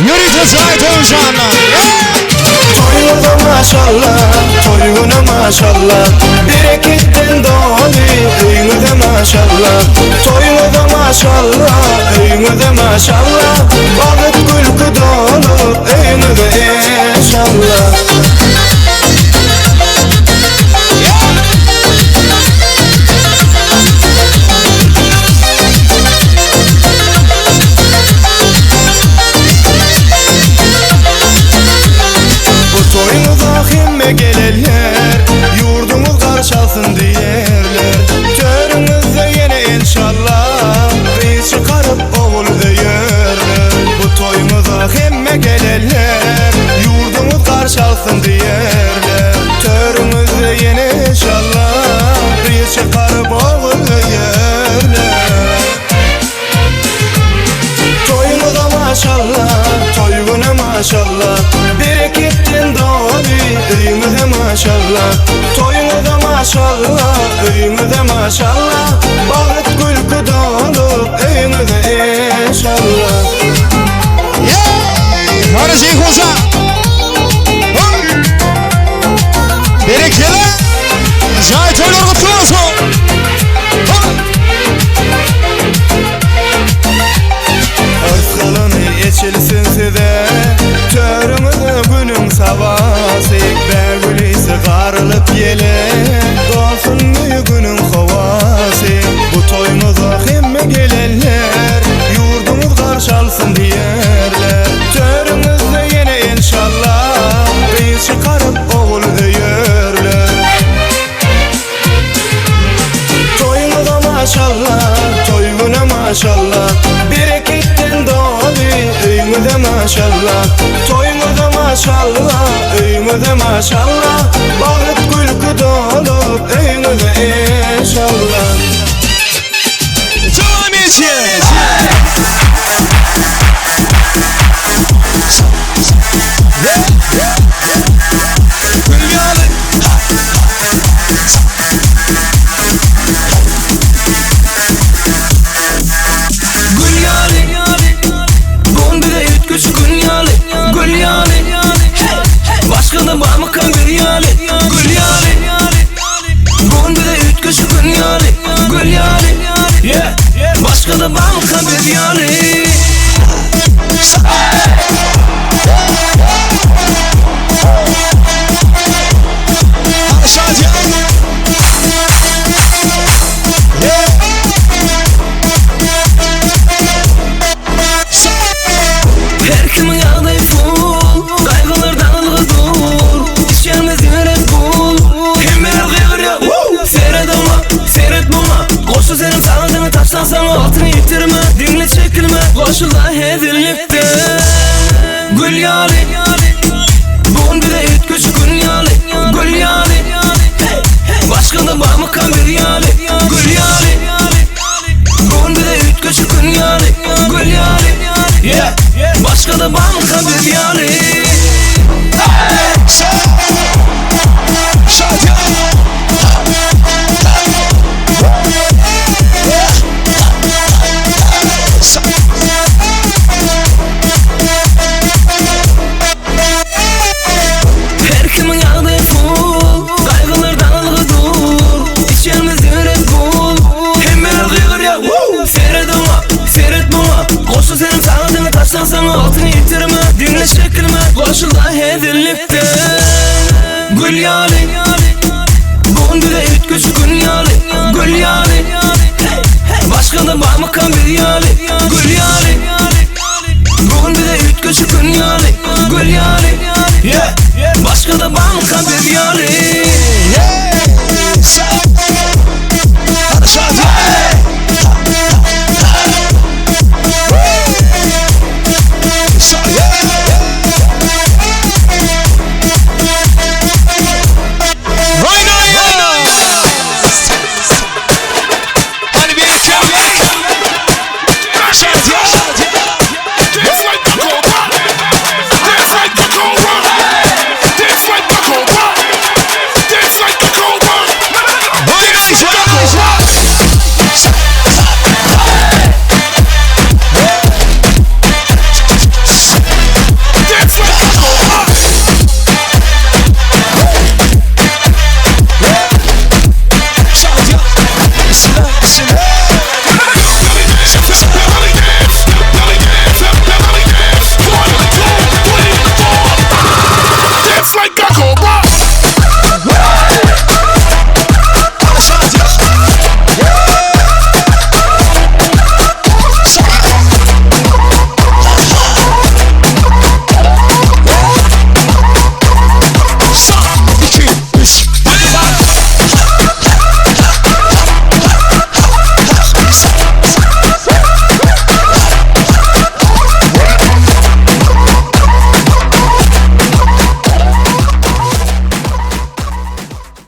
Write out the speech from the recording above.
Ýörite jaý toýuň şanyna. Toýuňyza maşallah, toý güne maşallah, Bereketden doly öýüňize maşallah. Toýuňyza maşallah, öýüňize maşallah, Bagt gülki doly öýüňize enşallah. Bu toýuňyza hemme gelenler, Ýurduňyz garşy alsyn diýerler. Törüňizde ýene enşallah, Gyz çykaryp ogul öýerler. Bu toýuňyza hemme gelenler, Ýurduňyz garşy alsyn diýerler. Törüňizde ýene enşallah, Gyz çykaryp ogul öýerler. Toýuňyza maşallah, toý güne maşallah, Bereketden doly öýüňize maşallah. Toýuňyza maşallah, öýüňize maşallah, Bagt gülki doly öýüňize enşallah. Yeah! Hadi Şeyh Hoca. Berekella. Jaý toýlar gutly bolsun. Yrsgalyny eçilsin size, Törüňize günüň sabasy, Bägülisi garylyp ýele, Dolsun günüň howasy. Bu toýuňyza hemme gelenler, Ýurduňyz garşy alsyn diýerler. Törüňizde ýene enşallah, Gyz çykaryp ogul öýerler. Toýuňyza maşallah, toý güne maşallah, Bereketden doly öýüňize maşallah. Toýuňyza maşallah, öýüňize maşallah, Bagt gülki doly öýüňize enşallah. Devam edýär. Gül ýaly. Gül ýaly Bu bize üýtgeşik gün ýaly Gül ýaly Hey! Başga-da barmykan bir ýaly Gül ýaly Bu bize üýtgeşik gün ýaly Gül ýaly Yeah! Başga-da barmykan bir ýaly Şadiýan. Yeah. Her kimiň ýagdaýy full Gaýgylar dalga dur Içýämiz Red Bull Hemmeler gygyrýar Woo! Seret oňa, seret muňa Goşa seniň sagadyňy taşlasaň Wagtyňy ýitirme, diňle çekilme Goşulda hezillikde Gül ýaly Bu gün bize üýtgeşik gün ýaly Gül ýaly Hey! Başga-da barmykan biz ýaly Gül ýaly Bu gün bize üýtgeşik gün ýaly Gül ýaly Yeah! Başga-da barmykan biz ýaly Şadiýan. Her kimiň ýagdaýy full Gaýgylar dalga dur Içýämiz Red Bull Hemmeler gygyrýar Woo! Seret oňa, seret muňa Goşa seniň sagadyňy taşlasaň Wagtyňy ýitirme, diňle çekilme Goşulda hezillikde Gül ýaly Bu gün bize üýtgeşik gün ýaly Gül ýaly Hey! Başga-da barmykan biz ýaly Gül ýaly Bu gün bize üýtgeşik gün ýaly Gül ýaly Yeah! Başga-da barmykan biz ýaly Yeah.